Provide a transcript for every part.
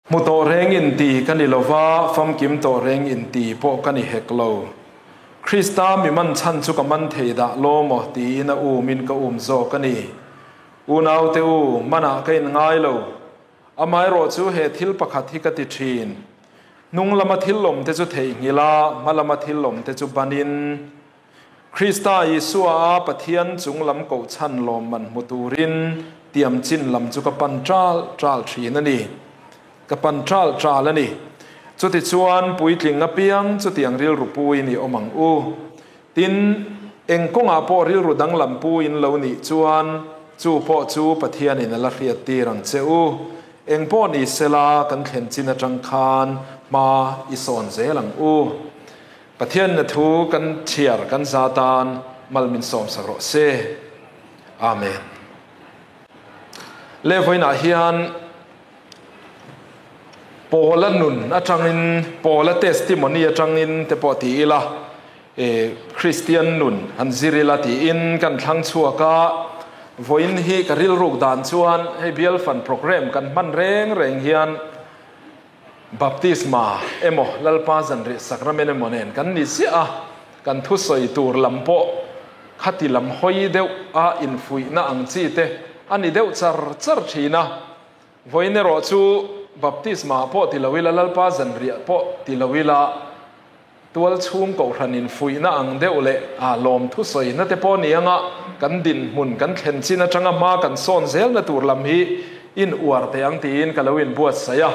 Hmu tawh reng inti ka ni lo va, famkim tawh reng inti pawh ka ni hek lo. Krista mi man chhan chu ka man thei dah law maw tiin a umin ka um zawk a ni. Unaute u, manah ka inngai lo. Amaherawhchu he thil pakhat hi ka ti thin. Hnung lama thil awmte chu theihnghilh a, hma lama thil awmte chu banin. Krista Isua a Pathian chung lam kohchhan lawmman hmu turin tiam chin lam chu ka pan ṭal ṭal ṭhin a ni. Ka pan ṭal ṭal a ni. Chutichuan puitling apiang chutiang rilru puin i awm ang u. Tin, eng kawngah pawh rilru danglam puin lo nih chuan chu pawh chu Pathianin a la hriattir ang che u. Eng pawh ni sela kan thlen chin aṭang khan hma i sawn zel ang u. Pathian na thu kan chhiar kan za tan mal min sawm sak rawh se. Amen. Le vawiinah hian Paula nun atangin Paula testimony atangin te pawh ti ila e Christian nun han zir ila tiin kan thlang chhuak a, vawiin hi ka rilruk dan chuan hei bial fan program kan hman reng reng hian Baptisma emaw Lalpa zanriah sakramen emaw nen kan ni ziah a, kan thusawi tur lam pawh khati lam hawi deuh a infuihna ang chi te a ni deuh char char thin a. Vawiin erawh chu Baptisma pawh ti lo ila, Lalpa zanriah pawh ti lo ila, tual chhung kohhran infuihna ang deuh leh a lawm thusawina te pawh ni anga kan dinhmun kan thlen chin atanga hma kan sawn zelna tur lam hi in uar teh ang tiin ka lo inbuatsaih a.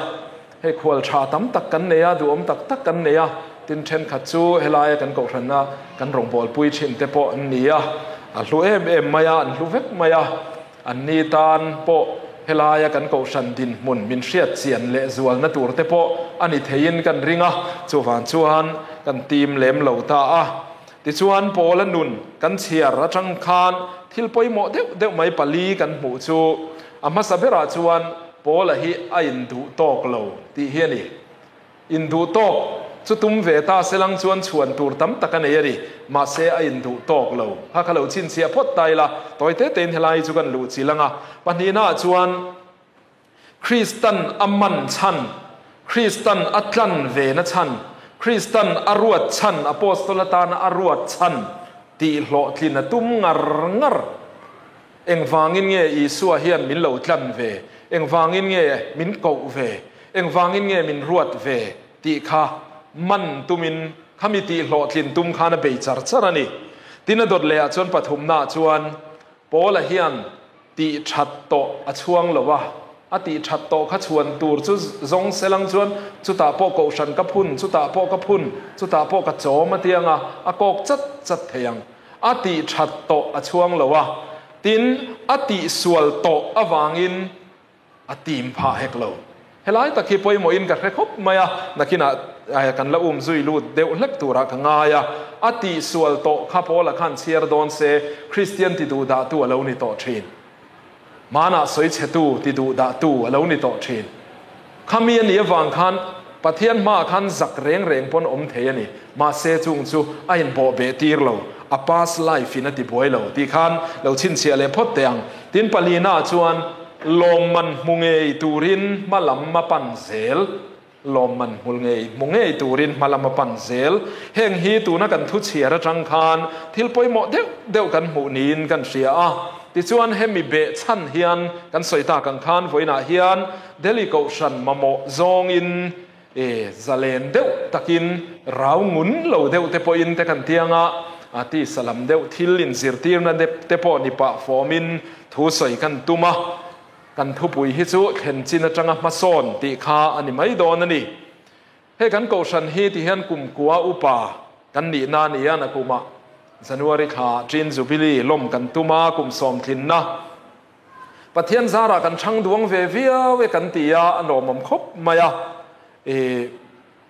Hei khual tha tam tak kan nei a, duhawm tak tak kan nei a, tin thenkhat chu helaia kan kohhrana kan rawngbawlpui thin te pawh an ni a, a hlu em em mai a, an hlu vek mai a. Anni tan pawh helaia kan kohhran dinhmun min hriat chian leh zualna tur te pawh a ni theiin kan ring a, chuvang chuan kan tim lem lo ta a. Tichuan Paula nun kan chhiar atang khan thil pawimawh deuh deuh mai pali kan hmuh chu a hmasa berah chuan Paula hi a induh tawk lo tih hi a ni. Induh tawk chu tum ve ta selang chuan chhuan tur tam tak a nei a ni. Mahse a induh tawk lo. Kha kha lo chhinchhiah phawt ta ila, tawi te tein helai chu kan luh chil ang a. Pahnihnaah chuan Kristan a man chhan, Kristan a tlan ve na chhan, Kristan a ruat chhan, Apostol atana a ruat chhan tih hlawhtlin a tum ngar ngar. Engvangin nge Isua hian min lo tlan ve? Engvangin nge min koh ve? Engvangin nge min ruat ve? tih kha man tumin khami tih hlawhtlin tum khan a bei char char a ni. Tin a dawt lehah chuan pathumnaah chuan Paula hian tih that tawh a chhuang lo a, a tih that tawh kha chhuan tur chu zawng selang chuan chutah pawh kohhran ka phun, chutah pawh ka phun, chutah pawh ka chawm a ti ang a, a kawk chat chat thei ang. A tih that tawh a chhuang lo a, tin, a tih sual tawh avangin a tim phah hek lo. Helai tak hi pawimawhin ka hre khawp mai a, nakinah kan la um zui lut deuh hlek turah ka ngai a. A tih sual tawh kha Paula khan chhiar dawn se, Kristian ti duh dahtu a lo ni tawh thin. Hmanah sawi chhetu ti duh dahtu a lo ni tawh thin. Khami a nih avang khan Pathian hmaah khan zak reng reng pawn awm thei a ni. Mahse chung chu a inbawh beh tir lo, a past life in a ti buai lo tih khan lo chhinchhiah leh phawt teh ang. Tin palina chuan lawmman hmu ngei turin hma lam a pan zel. Lawmman hmul ngei hmu ngei turin hma lam a pan zel. Heng hi tuna kan thu chhiar atang khan thil pawimawh deuh deuh kan hmuh niin kan hria a. Tichuan hemi beh chhan hian kan sawi tak ang khan vawiinah hian Delhi Kohhran mamawh zawngin e zalen deuh takin rau ngun lo deuh te pawhin te kan tiang a, a tisa lam deuh thil inzirtirna te pawh ni pah fawmin thu sawi kan tum a. Kan thupui hi chu thlen chin atanga hmasawn tih kha a ni mai dawn a ni. Hei kan kohhran hi ti hian kum kua upa kan nihna a ni a, nakumah January thla Chin Jubilee lawm kan tum a, kum sawmtlinna Pathian zarah kan chhang duang ve viau e kan ti a, a lawmawm khawp mai a. I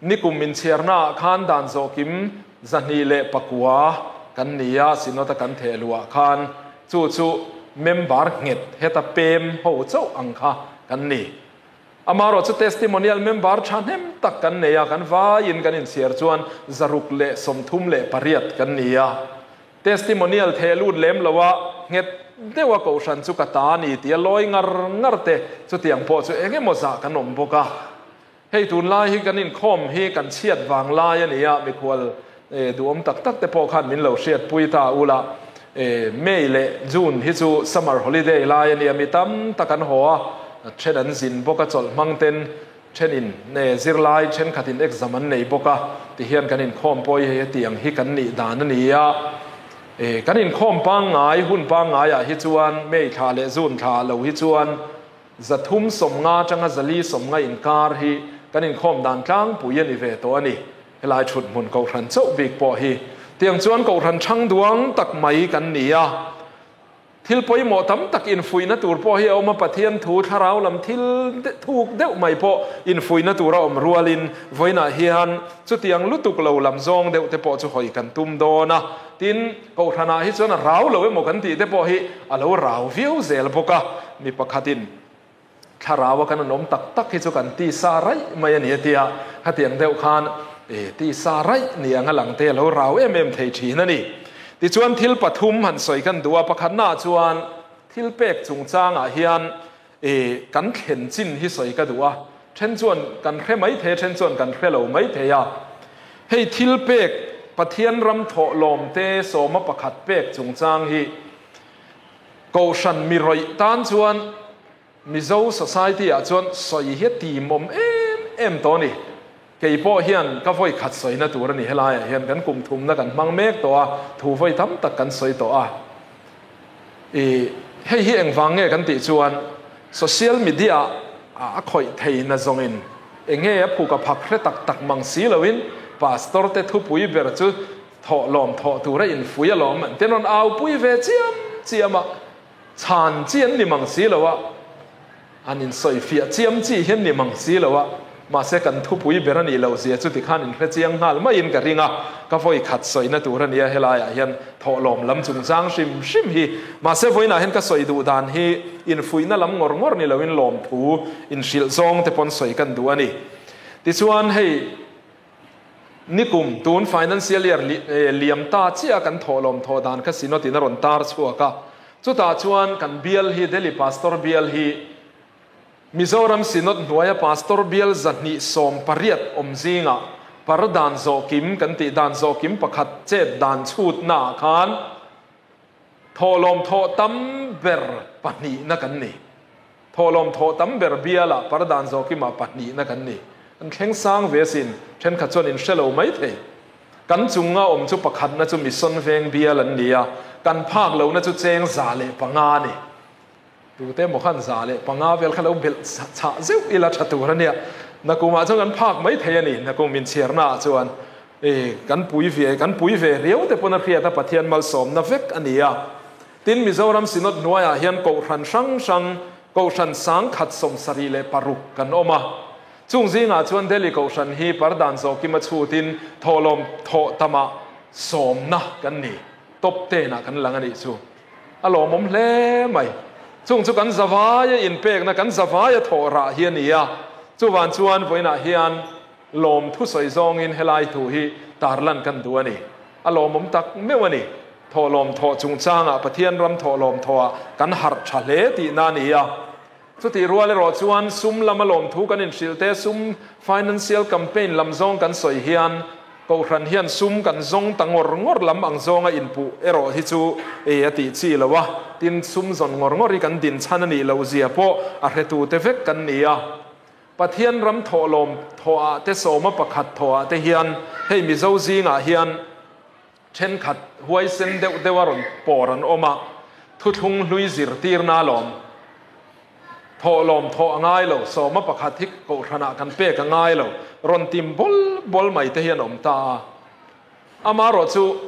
nikum inchhiarnaah khan dan zawhkim 209 kan ni a, Synod a kan theh luhah khan chu chu member nghet heta pem ho chauh ang kha kan ni. Amaherawh chu testimonial member thahnem tak kan nei a, kan vaiin kan inchhiar chuan 138 kan ni a. Testimonial theh lut lem lo a, nghet deuha kohhran chu ka ta a ni tia lawi ngar ngar te chutiang pawh chu eng emaw zah kan awm bawk a. Hei tunlai hi kan inkhawm hi kan chhiat vang lai a ni a, mikhual duhawm tak tak te pawh khan min lo hriatpui ta ula. May leh June hi chu summer holiday lai a ni a, mi tam tak an haw a, then an zin bawk a, chawlh hmang ten thenin zirlai thenkhatin exam an nei bawk a, tihian kan inkhawm pawh hi hetiang hi kan nih dan a ni a. Kan inkhawm pangngai hun pangngaiah hi chuan May thla leh June thla lo hi chuan 350 atanga 450 inkar hi kan inkhawm dan tlangpui a ni ve tawh a ni. Helai thut hmun Kohhran chauh bik pawh hi tiang chuan Kohhran thang duang tak mai kan ni a. Thil pawimawh tam tak infuihna tur pawh hi a awm a, Pathian thu thlarau lam thil thuk deuh mai pawh infuihna tur a awm rualin vawiinah hian chutiang lutuk lo lam zawng deuh te pawh chu hawi kan tum dawn a. Tin, Kohhranah hi chuan a rau lo emaw kan tih te pawh hi a lo rau viau zel bawk a, mi pakhatin thlaraua kan an awm tak tak hi chu kan tisa raih mai a ni a tia, khatiang deuh khan tisa raih ni anga lang te a lo rau em em thei thin a ni. Tichuan thil pathum han sawi kan duh a, pakhatnaah chuan thil pek chungchangah hian kan thlen chin hi sawi ka duh a, then chuan kan hre mai thei a, then chuan kan hre lo mai thei a. Hei thil pek Pathian ram thawh lawm te sawma pakhat pek chungchang hi Kohhran mi rawih tan chuan Mizo society ah chuan sawi hi a tim awm em em tawh a ni. Kei pawh hian ka vawi khat sawina tur a ni helaiah hian kan kum thumna kan hmang mek tawh a, thu vawi tam tak kan sawi tawh a. I hei hi engvang nge kan tih chuan social media ah a khawih thei na zawngin enge a phuk a phak hre tak tak mang si loin pastor te thupui ber chu thawh lawm thawh tura infuih alawm an te rawn aupui ve chiam chiam a, chhan chi an ni mang si lo a, an insawifiah chiam chi hian ni mang si lo a, mahse kan thupui ber a nih loh zia chu tikhan inhre chiang nghal maiin ka ring a, ka vawi khat sawina tur a nia helaiah hian thawh lawm lam chungchang hrim hrim hi, mahse vawiinah hian ka sawi duh dan hi infuihna lam ngawr ngawr ni loin lawmthu inhrilh zawng te pawn sawi kan duh a ni. Tichuan hei. Nikum, tun financial year liam ta chiah kan thawhlawm thawh dan kha Synod in a rawn tar chhuak a. Chutah chuan kan bial hi, Delhi Pastor bial hi Mizoram Synod hnuaia Pastor bial 218 awm zingah par dan zawh kim kan tih dan zawh kim pakhat chet dan chhutnaah khan thawhlawm thawh tam ber pahnihna kan ni. Thawhlawm thawh tam ber bialah pardan zawkimah pahnihna kan ni. An thleng sang ve asin, thenkhat chuan in hre lo mai thei. Kan chunga awm chu pakhatna chu Mission Veng bial an ni a, kan phak lohna chu cheng 105 a ni. Tute emaw khan 105 vel kha lo belh chhah zeuh ila tha tur a nia. Nakumah chuan kan phak mai thei a ni, nakum inchhiarnaah chuan e kan pui ve kan pui ve riau te pawn a hriat a, Pathian malsawmna vek a ni a. Tin, Mizoram Synod hnuaiah hian Kohhran hrang hrang, Kohhran 176 kan awm a. Chung zingah chuan Delhi Kohhran hi pardan zawhkima chhutin thawhlawm thawh tamah sawmna kan ni. Top ten ah kan lang a nih chu. A lawmawm hle mai. Chung chu kan zavaia inpekna, kan zavaia thawh rah hi a ni a. Chuvan chuan vawiinah hian lawm thusawi zawngin helai thu hi tarlan kan duh a ni. A lawmawm tak meuh a ni. Thawhlawm thawh chungchangah Pathian ram thawhlawm thawhah kan harh tha hle tihna a ni a. Chutih rual erawh chuan sum lama lawmthu kan inhrilh te, sum financial campaign lam zawng kan sawi hian Kohhran hian sum kan zawng ta ngawr ngawr lam ang zawnga inpuh erawh hi chu ei a tih chi lo a. Tin, sum zawn ngawr ngawr hi kan din chhan a nih loh zia pawh a hretute vek kan ni a. Pathian ram thawhlawm thawhah te sawma pakhat thawhah te hian hei Mizo zingah hian Thenkhat huaisen deuh deuh a rawn pawr an awm a, thuthlung hlui zirtirna alawm. Thawhlawm thawh a ngai lo, sawma pakhat hi kohhranah kan pek a ngai lo, rawn tim bawl bawl mai te hi an awm ta a. Amaherawh chu,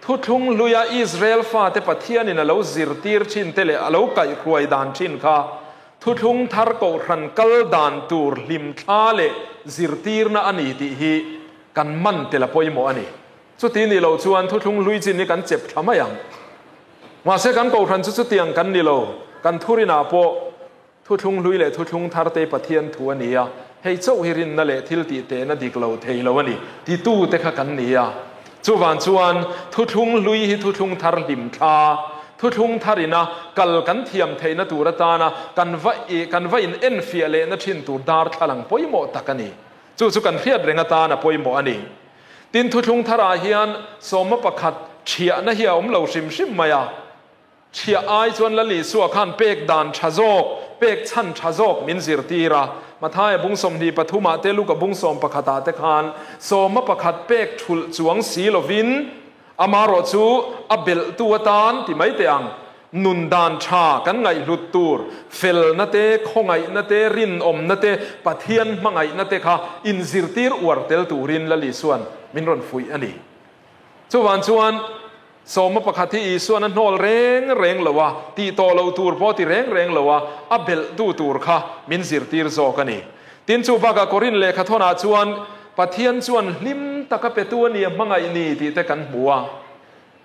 thuthlung hluia Israel fate Pathianin a lo zirtir thin te leh a lo kaihhruai dan thin kha thuthlung thar kohhran kal dan tur hlimthla leh zirtirna a ni tih hi kan man tel a pawimawh a ni. Chuti ni lo chuan thuthlung hlui chin hi kan chep tha mai ang. Mahse kan Kohhran chu chutiang kan ni lo, kan thurinah pawh thuthlung hlui leh thuthlung thar te Pathian thu a ni a, hei chauh hi rinna leh thil tih tehna dik lo thei lo a ni titute kha kan ni a. Chuvang chuan thuthlung hlui hi thuthlung thar hlim thla, Thuthlung tharina kal kan thiam theihna tur atana kan va kan va in enfiah lehna thin tur darthlalang pawimawh tak a ni. Chu chu kan hriat reng atana pawimawh a ni. Tin, thuthlung tharah hian sawma pakhat thiahna hi a awm lo hrim hrim mai a. Thiah ai chuan Lal Isua khan pek dan tha zawk, pek chhan tha zawk min zirtir a. Mathaia bung 23 ah te, Luka bung 11 ah te khan sawma pakhat pek thulh chuang si lovin amarawh chu a belhtu atan ti mai teh ang. Nun dan tha kan ngaihhlut tur, felna te, khawngaihna te, rinawmna te, Pathian hmangaihna te kha inzirtir uar tel turin Lal Isuan min rawn fuih a ni. Chuvang chuan sawma pakhat hi Isuan a hnawl reng reng lo a, tih tawh loh tur pawh ti reng reng lo a, a belhtu tur kha min zirtir zawk a ni. Tin, chu bakah Korin lehkhathawnah chuan Pathian chuan hlim taka petu a ni a hmangaih ni tih te kan hmu a.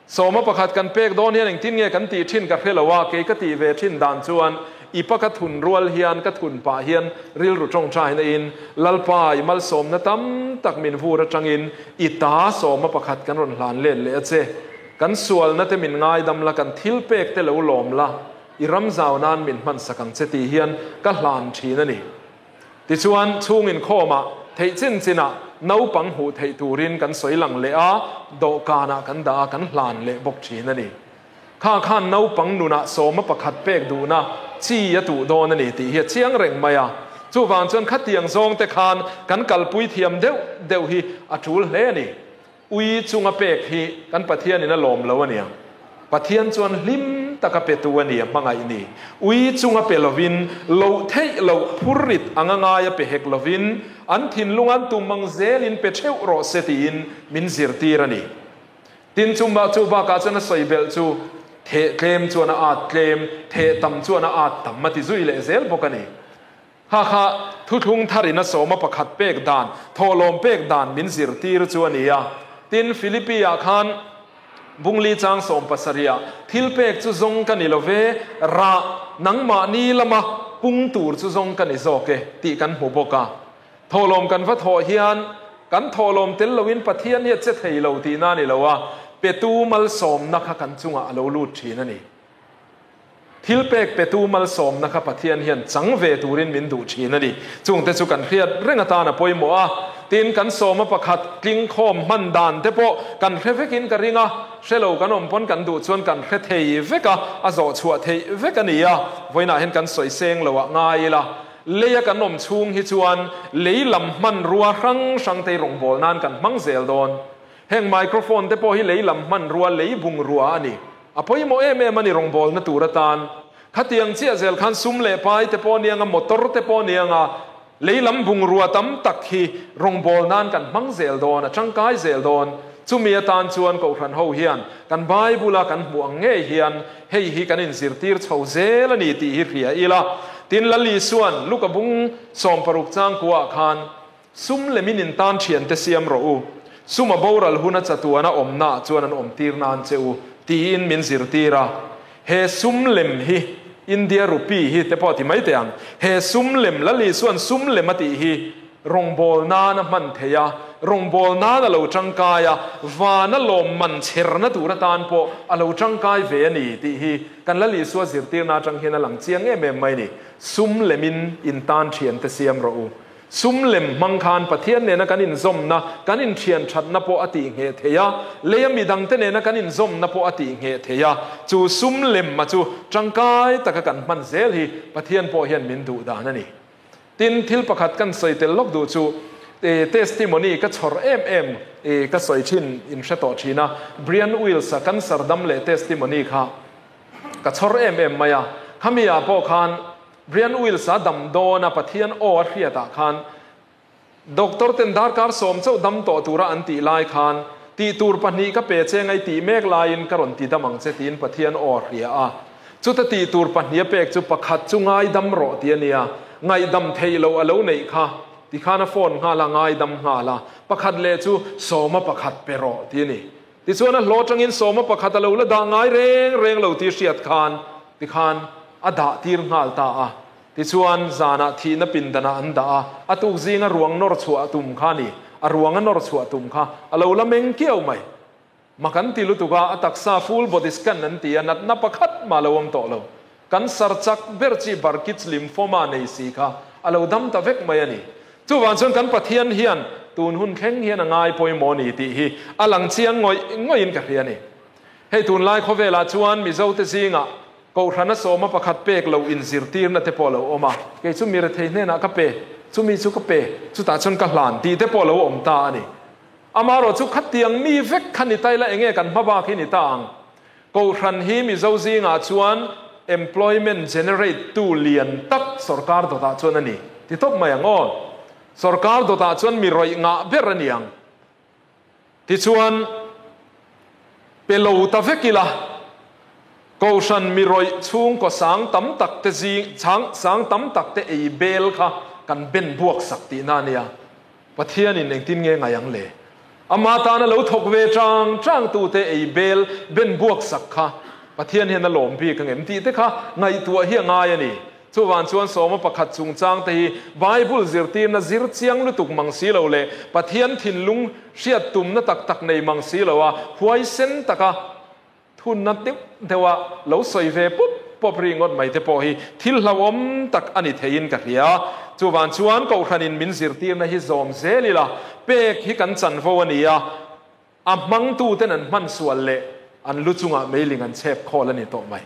Sawma pakhat kan pek dawn hian engtin nge kan tih thin ka hre lo a, kei ka tih ve thin dan chuan i pa ka thun rual hian ka thun pah hian rilru tawngtaina in Lalpa i malsawmna tam tak min vur atangin i ta sawma pakhat kan rawn hlan let leh a che. Kan sualna te min ngaidam la, kan thil pek te lo lawm la, i ram zau nan min hman sak ang che tih hian ka hlan thin a ni. Tichuan, chhung inkhawmah theih chin chinah naupang hmuh theih turin kan sawi lang leh a, dawhkanah kan dah a, kan hlan leh bawk thin a ni. Kha khan naupang nunah sawma pakhat pek duhna chi a tuh dawn a ni tih hi a chiang reng mai a. Chuvang chuan khatiang zawng te khan kan kalpui thiam deuh deuh hi a tul hle a ni. Ui chunga pek hi kan Pathianin a lawm lo a nia. Pathian chuan hlim taka petu a ni a hmangaih ni. Ui chunga pe lovin, loh theih loh phurrit anga ngaia pe hek lovin, an thinlung an tum ang zelin pe theuh rawh se tiin min zirtir a ni. Tin, chumah chu bakah chuan a sawi belh chu, theh tlem chuan a at tlem, theh tam chuan a at tam a ti zui leh zel bawk a ni. Kha kha thuthlung tharin a sawma pakhat pek dan, thawhlawm pek dan min zirtir chu a ni a. Tin, Philippi-ah khan bungli chang 17ah, Thil pek chu zawng ka ni lo ve, rah nangmahni lama pung tur chu zawng ka ni zawk e, tih kan hmu bawk a. Thawhlawm kan va thawh hian kan thawhlawm tel loin Pathian hi a che thei lo tihna a ni lo a, petu malsawmna kha kan chungah a lo lut thin a ni. Thil pek petu malsawmna kha Pathian hian chang ve turin min duh thin a ni. Chungte chu kan hriat reng atan a pawimawh a. Tin, kan sawma pakhat tlingkhawm hman dan te pawh kan hre vekin ka ring a, hre lo kan awm pawn kan duh chuan kan hre thei vek a, a zawh chhuah theih vek a ni a. Vawiinah hian kan sawi seng lo ah ngai ila. Leia kan awm chhung hi chuan lei lam hmanrua hrang hrang te rawngbâwl nan kan hmang zel dawn. Heng microphone te pawh hi lei lam hmanrua lei bungrua a ni. A pawimawh em em a ni rawngbawlna tur atan. Khatiang chiah zel khan sum leh pai te pawh aniang a, motor te pawh aniang a, lei lam bungrua tam tak hi rawngbâwl nan kan hmang zel dawn, a tangkai zel dawn. Chumi atan chuan Kohhran ho hian kan Bible-a kan hmuh ang ngei hian hei hi kan inzirtir chho zel a ni tih hi hria ila. Tin, Lal Isua'n Luka bung 60 changkuaah khan, Sum lemin in tan thiante siam rawh u, sum a boral huna chatuana awmnaah chuan an awmtir nan che u, tiin min zirtir a. He sum lem hi, India rupee hi te pawh ti mai teh ang, he sum lem, Lal Isua'n sum lem a tih hi rawngbâwl nân a hman thei a, rawngbâwl nân a lo tangkai a, vana lawmman chherna tur atan pawh a lo tangkai ve a ni tih hi kan Lal Isua zirtirna atang hian a lang chiang em em mai a ni. Sum lemin in tan thiante siam rawh u. Sum lem hmang khan Pathian nena kan inzawmna, kan inthian thatna pawh a tih ngheh thei a, leia midangte nena kan inzawmna pawh a tih ngheh thei a. Chu sum lem a chu tangkai taka kan hman zel hi Pathian pawh hian min duh dan a ni. Tin, thil pakhat kan sawi tel lawk duh chu, testimony ka chhawr em em ka sawi thin in hre tawh thin a, Brian Wills-a cancer dam leh testimony kha ka chhawr em em mai a. Khami ah pawh khan Brian Wills-a dam dawn a Pathian aw a hriatah khan Doctor ten darkar sawm chauh dam tawh tura an tih lai khan tih tur pahnih ka pe che ngai tih mek laiin ka rawn ti dam ang che tiin Pathian aw a hria a. Chuta tih tur pahnih a pek chu pakhat chu ngaidam rawh ti a nia, ngaihdam theih loh a lo neih kha tikhan a phone nghal a, ngaidam nghal a, pakhat leh chu sawma pakhat pe rawh ti a ni. Tichuan a hlawh atangin sawma pakhat a lo la dah ngai reng reng lo tih hriat khan tikhan a dah tir nghal ta a. Tichuan zanah thihna pindanah an dah a, a tuk zinga ruang nawr chhuah a tum kha a ni. A ruang a nawr chhuah tum kha a lo la meng kiau mai. Mak an ti lutuk a, a taksa full body scan an ti a, natna pakhat mah lo awm tawh lo. Cancer chak ber chi Burkitt's lymphoma nei si kha a lo dam ta vek mai a ni. Chuvang chuan kan Pathian hian tun hun thleng hian a ngai pawimawh ni tih hi a lang chiang ngawih ngawih in ka hria a ni. Hei tunlai khawvelah chuan Mizote zingah Kohhrana sawma pakhat pek lo inzirtirna te pawh a lo awm a, kei chu mi rethei hnenah ka pe, chumi chu ka pe, chutah chuan ka hlan tih te pawh a lo awm ta a ni. Amaherawh chu khatiang mi vek kha ni ta ila enge kan hma bak hi ni ta ang. Kohhran hi Mizo zingah chuan employment generate tu lian tak sorkar dawtah chuan a ni ti tawp mai ang aw. Sorkar dawtah chuan mi rawih ngah ber a ni ang. Tichuan, pe lo ta vek ila, Kohhran mi rawih chhungkaw sang tam tak te zing, chang, sang tam tak te ei bel kha kan ben buak sak tihna a nia. Pathianin engtin nge ngai ang le? Ama tana lo thawk ve chang chang tute ei bel ben buak sak kha Pathian hian a lawm bik ang em tih te kha ngaihtuah hi a ngai a ni. Chuvang chuan sawma pakhat chungchang te hi Bible zirtirna zir chiang lutuk mang si lo leh Pathian thinlung hriat tumna tak tak nei mang si lo a huaisen taka thunna deuh deuha lo sawi ve pawp pawp ri ngawt mai te pawh hi thil hlauhawm tak a ni theiin ka hria. Chuvang chuan Kohhranin min zirtirna hi zawm zel ila pek hi kan chanvo a ni a, A hmangtuten an hman sual leh an lu chungah meiling an chhep khawl a ni tawh mai.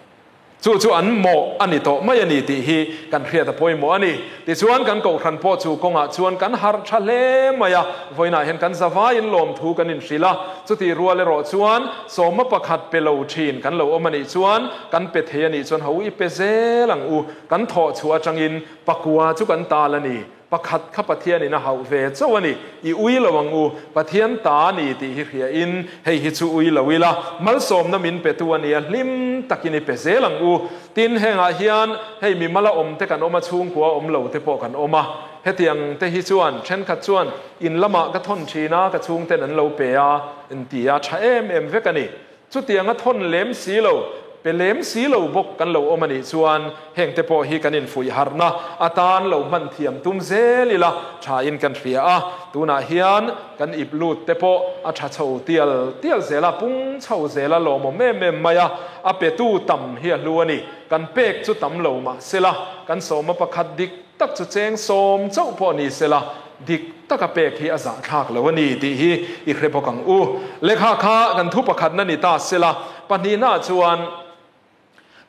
Chu chu an mawh a ni tawh mai a ni tih hi kan hriat a pawimawh a ni. Tichuan kan kohhran pawh chu kawngah chuan kan harh tha hle mai a, vawiinah hian kan zavaiin lawmthu kan inhrilh a, chutih rual erawh chuan sawma pakhat pe lo thin kan lo awm a nih chuan kan pe thei a nih chuan ho i pe zel ang u, kan thawh chhuah atangin pakua chu kan tal a ni. Pakhat kha Pathianin a hauh ve chauh a ni. I ui lo ang u, Pathian ta a ni tih hi hria in, hei hi chu ui lo ila, malsawmna min petu a nia, hlim takin i pe zel ang u. Tin, hengah hian hei mi mala awm te kan awm a, chhungkua awm lo te pawh kan awm a. Hetiang te hi chuan thenkhat chuan in lamah ka thawn thin a, ka chhungten an lo pe a, in ti a, tha em em vek a ni. Chutiang a thawn lem si lo, pe lem si lo bawk kan lo awm a nih chuan heng te pawh hi kan infuih harhna atan lo hman thiam tum zel ila thain kan hria a. Tunah hian kan ip lut te pawh a tha chho tial tial zel a, pung chho zel a lawmawm em em mai a, a petu tam hi a hlu a ni. Kan pek chu tam lo mah sela, kan sawma pakhat dik tak chu cheng sawm chauh pawh ni sela, Dik taka pek hi a zahthlak lo a ni tih hi i hre bawk ang u. Lehkha kha kan thu pakhatna ni ta sela, pahnihna chuan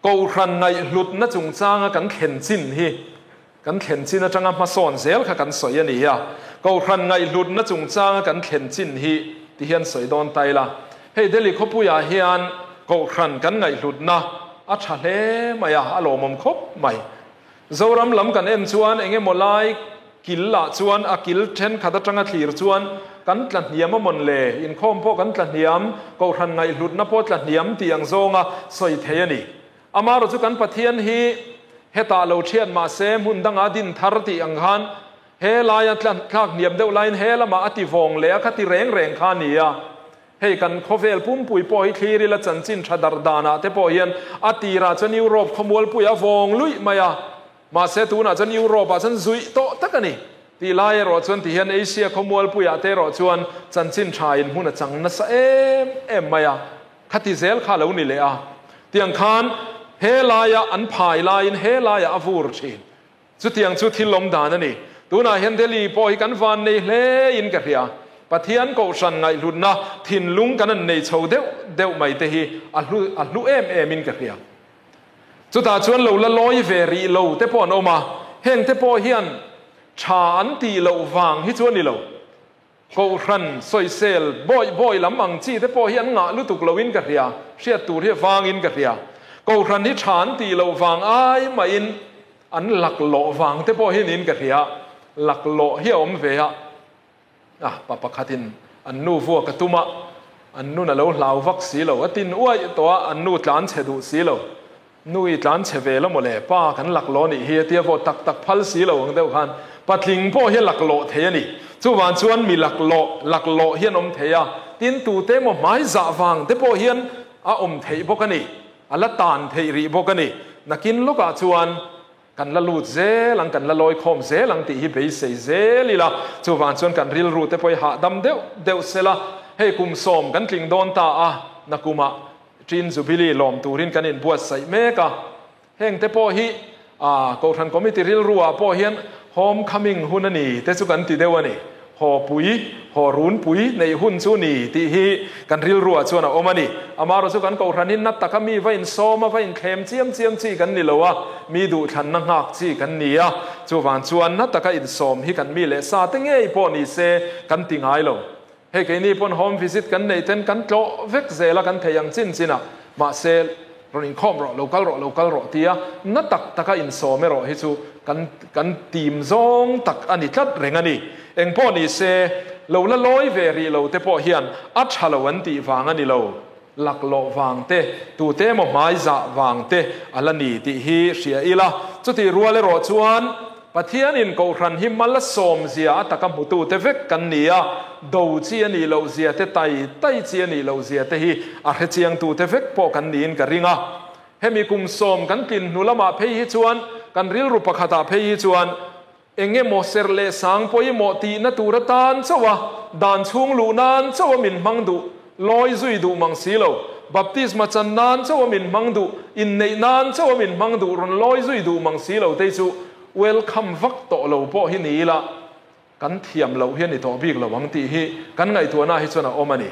Kohhran ngaihhlutna chungchanga kan thlen chin hi kan thlen chin atanga hmasawn zel kha kan sawi a ni a. Kohhran ngaihhlutna chungchanga kan thlen chin hi ti hian sawi dawn ta ila. Hei Delhi khawpuiah hian Kohhran kan ngaihhlutna a tha hle mai a, a lawmawm khawp mai. Zoram lam kan en chuan eng emaw lai kil lah chuan a kil thenkhat atanga thlir chuan kan tla hniam a mawn le, inkhawm pawh kan tla hniam, kohhran ngaihhlutna pawh tla hniam tih ang zawnga sawi thei a ni. Amaherawh chu kan Pathian hi hetah lo thiat mahse hmun dangah din thar tih ang khan he laia tla thlak hniam deuh laiin he lamah a ti vawng leh a kha ti reng reng kha a ni a. Hei kan khawvel pumpui pawh hi thlir ila chanchin tha darh danah te pawh hian a tirah chuan Europe khawmualpui a vawng luih mai a, mahse tunah chuan Europe ah chuan zuih tawh tak a ni. Tih lai erawh chuan ti hian Asia khawmualpuiah te erawh chuan chanchin tha in hmun a chang nasa em em mai a, khati zel kha a lo ni leh a. Tiang khan he laia an phai laiin he laiah a vur thin. Chutiang chu thil awm dan a ni. Tunah hian Delhi pawh hi kan van nei hle in ka hria. Pathian kohhran ngaihhlutna thinlung kan an nei chho deuh deuh mai te hi a hlu a hlu em em in ka hria. Chutah chuan lo la lawi ve rih lo te pawh an awm a, heng te pawh hian tha an tih loh vang hi chu a ni lo. Kohhran sawisel bawih bawih lam ang chi te pawh hi an ngah lutuk loin ka hria, hriat tur hi a vangin ka hria. Kohhran hi tha an tih loh vang ai mahin an laklawh vang te pawh hi niin ka hria. Laklawh hi a awm ve a, ah pa pakhatin an nu vuak a tum a, an nun a lo hlau vak si lo, a tin uaih tawh a, an nu tlan chhe duh si lo. Nu i tlan chhe ve la mawle, pa kan laklawh nih hi a tia vawt tak tak phal si lo ang deuh khan patling pawh hi a laklawh thei a ni. Chuvang chuan mi laklawh, laklawh hian awm thei a, tin tute emaw hmai zah vang te pawh hian a awm theih bawk a ni, a la tan theih rih bawk a ni. Nakin lawkah chuan kan la lut zel ang, kan la lawi khawm zel ang tih hi beisei zel ila, chuvang chuan kan rilru te pawh hi hahdam deuh deuh sela. Hei kum sawm kan tling dawn ta a, nakumah Chin Jubilee lawm turin kan inbuatsaih mek a. Heng te pawh hi Kohhran Committee rilru ah pawh hian Home Coming hun a ni te chu kan ti deuh a ni. Haw pui, haw run pui neih hun chu ni tih hi kan rilru ah chuan a awm a ni. Amaherawh chu kan Kohhran hi na taka mi va insawm a, va inthlem chiam chiam chi kan ni lo a, mi duhthlanna nghak chi kan ni a. Chuvang chuan na taka insawm hi kan mi leh sa te ngei pawh ni se kan ti ngai lo. Hei keini pawn home visit kan neih ten kan tlawh vek zel a kan thei ang chin chin a, mahse rawn inkhawm rawh, lo kal rawh, lo kal rawh tia na tak taka insawm erawh hi chu kan kan tim zawng tak a ni tlat reng a ni. Engpawh ni se, lo la lawi ve rih lo te pawh hian a tha lo an tih vang a ni lo, laklawh vang te, tute emaw hmai zah vang te a la ni tih hi hria ila, chutih rual erawh chuan Pathianin Kohhran hi mal a sawm zia a taka hmutute vek kan ni a, do chi a nih loh zia te, tai tai chi a nih loh zia te hi a hrechiangtute vek pawh kan niin ka ring a. Hemi kum sawm kan tlin hnu lamah phei hi chuan kan rilru pakhatah phei hi chuan eng emaw serh leh sang pawimawh tihna tur atan chauh a, dan chhung luh nan chauh a min hmang duh Lawi zui duh mang si lo. Baptisma chan nan chauh a min hmang duh, inneih nan chauh a min hmang duh rawn lawi zui duh mang si lo te chu welcome vak tawh lo pawh hi ni ila kan thiam loh hi a ni tawh bik lo ang tih hi kan ngaihtuahna hi chuan a awm a ni.